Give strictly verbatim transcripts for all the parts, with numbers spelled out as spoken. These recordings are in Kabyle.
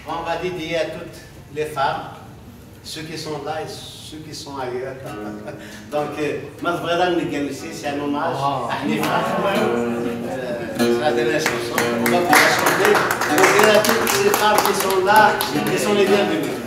On va dédier à toutes les femmes, ceux qui sont là et ceux qui sont ailleurs. Donc, euh, ma tebɣiḍ ad neggan aussi, c'est un hommage à Hanifa. Euh, c'est la dernière chanson. Donc, on va chanter. Donc, à toutes les femmes qui sont là, elles sont les bienvenues.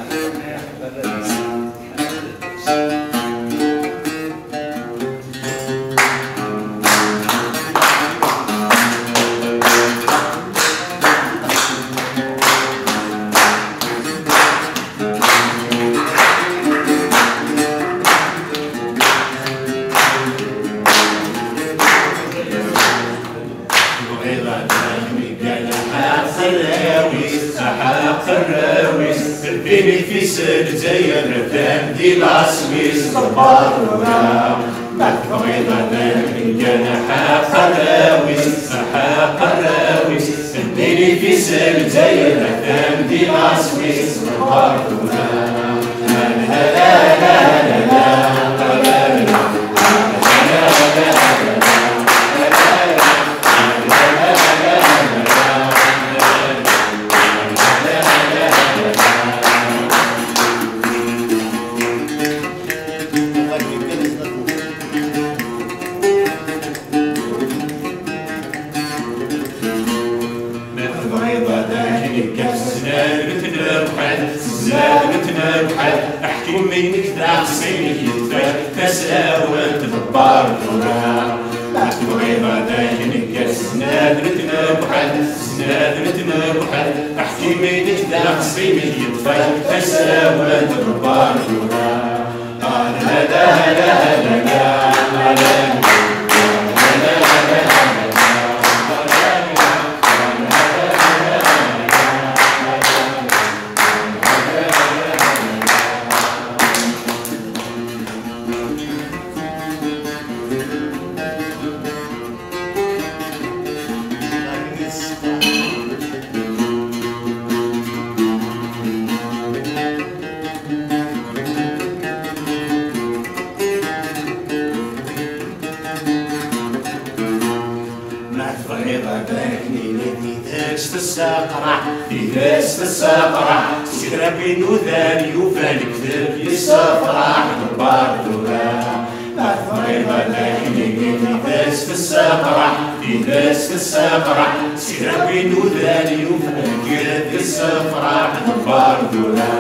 Bɣiɣ ad d-nini kan aḥeqq arraw-is, aḥeqq arraw-is. Lbini fi Lezzayer atan di laswis ḍebber tura. Ma tebɣiḍ ad d-nini kan aḥeqq arraw-is, aḥeqq arraw-is. Lbini fi Lezzayer atan di laswis ḍebber tura. Ma tebɣiḍ ad ak-nekk snadret lewḥel, snadret lewḥel, aḥkim-inek d axṣim-ik yeṭṭef tasawent ḍebber tura. Ma tebɣiḍ ad ak-nekk snadret lewḥel, snadret lewḥel, aḥkim-inek d axṣim-ik yeṭṭef tasawent ḍebber tura. Ma tebɣiḍ ad ak-nini tidet tessaqraḥ, tidet tessaqraḥ, si kra n yinudan yufa lekdeb yessefraḥ ḍebber tura. Ma tebɣiḍ ad ak-nini tidet tessefraḥ, tidet tessefraḥ, si kra n yinudan yufa lekdeb yessefraḥ ḍebber tura.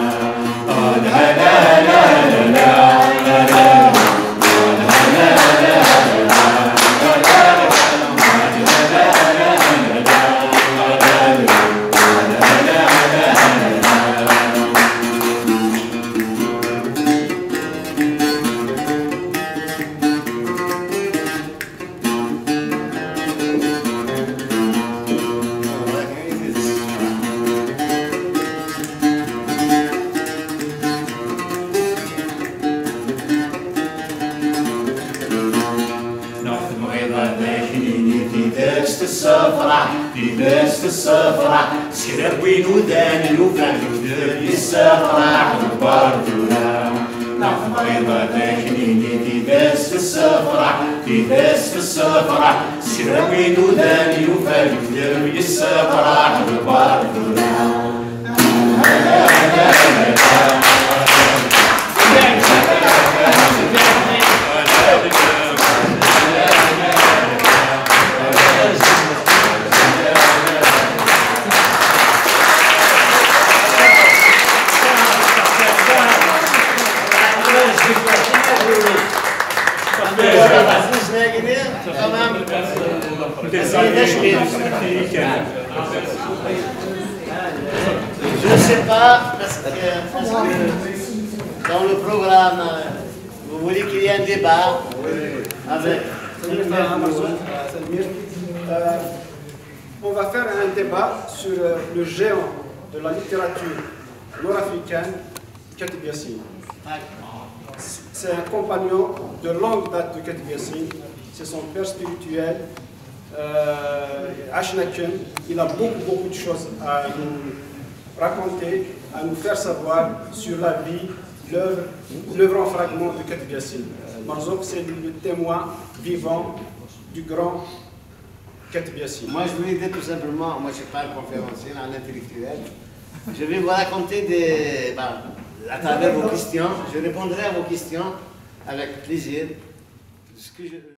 Neɣ tebɣiḍ ad ak-nini tidet tessefraḥ, tidet tessefraḥ, si kra n yinudan yufa lekdeb yessefraḥ ḍebber tura. Ma tebɣiḍ ad ak-nini tidet tessefraḥ, tidet tessefraḥ, si kra n yinudan yufa lekdeb yessefraḥ ḍebber tura. Je ne sais pas, parce que, parce que dans le programme, euh, vous voulez qu'il y ait un débat avec... Euh, on va faire un débat sur euh, le géant de la littérature nord-africaine, Kateb Yassine. C'est un compagnon de longue date de Kateb Yassine. C'est son père spirituel. Euh, Ashnaken, il a beaucoup, beaucoup de choses à nous raconter, à nous faire savoir sur la vie, l'œuvre, l'œuvre en fragments de Kateb Yassine. Marzouk, c'est le témoin vivant du grand كاتب ياسين. Moi, je voulais dire tout simplement, moi, je suis pas un conférencier, un intellectuel. Je vais vous raconter des, ben, à travers vos questions, je répondrai à vos questions avec plaisir. Ce que je,